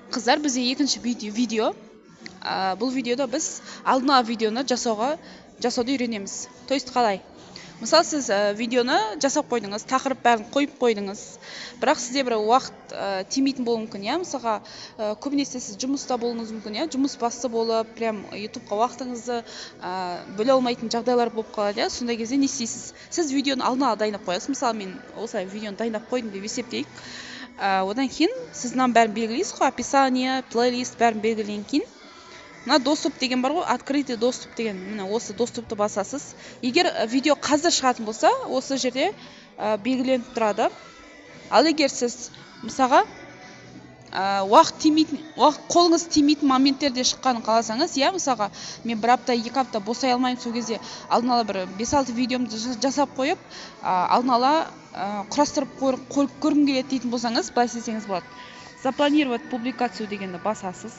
Қыздар, бізде екінші видео. Бұл видеода біз алдын ала видеоны жасауды үйренеміз. То есть қалай? Мысалы, сіз видеоны жасап қойдыңыз, тақырып бәрін қойып қойдыңыз, бірақ сізде бір уақыт тимейтін болуы мүмкін, иә. Мысалға, көбінесе сіз жұмыста болуыңыз мүмкін, иә, жұмыс басты болып, прям ютубқа уақытыңызды бөле алмайтын жағдайлар болып қалады, иә. Сондай кезде не істейсіз? Сіз видеоны алдын ала дайындап қоясыз. Мысалы, мен осылай видеоны дайындап қойдым деп есептейік. Одан кейін сіз мынаның бәрін белгілейсіз ғой, описание, плейлист, бәрін белгілегеннен кейін мына «Доступ» деген бар ғой, «Открытый доступ» деген, міне, осы доступты басасыз. Егер видео қазір шығатын болса, осы жерде белгіленіп тұрады. Ал егер сіз, мысалға, уақыт тимейтін, уақыт қолыңыз тимейтін моменттерде шыққанын қаласаңыз, иә, мысалға, мен бір апта, 2 апта босай алмаймын, сол кезде алдын ала бір 5-6 видеомды жасап қойып, алдын ала құрастырып көргім келеді дейтін болсаңыз, былай істесеңіз болады: «Запланировать публикацию» дегенді басасыз.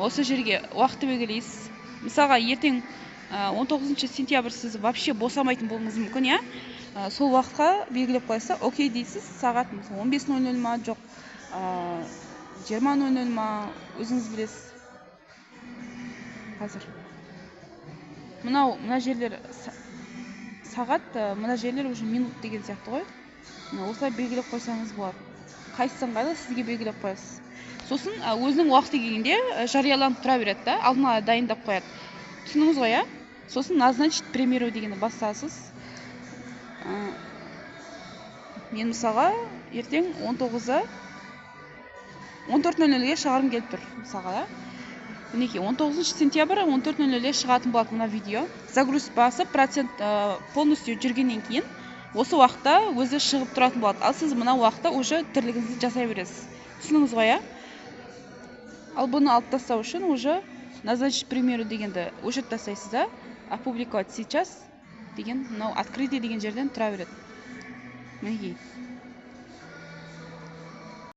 Осы жерге уақытты белгілейсіз. Мысалға, ертең, 19 сентябрь, сіз вообще босамайтын болуыңыз мүмкін, иә. Сол уақытқа белгілеп қоясыз да, «Окей» дейсіз. Сағат, мысалы, 15:00 ма, жоқ, 20:00 ма, өзіңіз білесіз. Қазір мынау, мына жерлер сағат, мына жерлер уже минут деген сияқты ғой. Мына осылай белгілеп қойсаңыз болады. Қайсысы ыңғайлы сізге, белгілеп қоясыз. Сосын өзінің уақыты келгенде жарияланып тұра береді да, алдын ала дайындап қояды. Түсіндіңіз ғой, иә? Сосын «Назначить премьеру» дегенді басасыз. Мен, мысалға, ертең 19-ы 14:00-ге шығарғым келіп тұр, мысалға, да. Мінекей, 19 сентябрь 14:00-де шығатын болады мына видео. Загрузить басып, процент полностью жүргеннен кейін осы уақытта өзі шығып тұратын болады. Ал сіз мына уақытта уже тірлігіңізді жасай бересіз. Түсіндіңіз ғой, иә? Ал бұны алып тастау үшін уже «Назначить премьеру» дегенді өшіріп тастайсыз да, «Опубликовать сейчас» деген, мынау «Открытый» деген жерден тұра береді. Мінекей.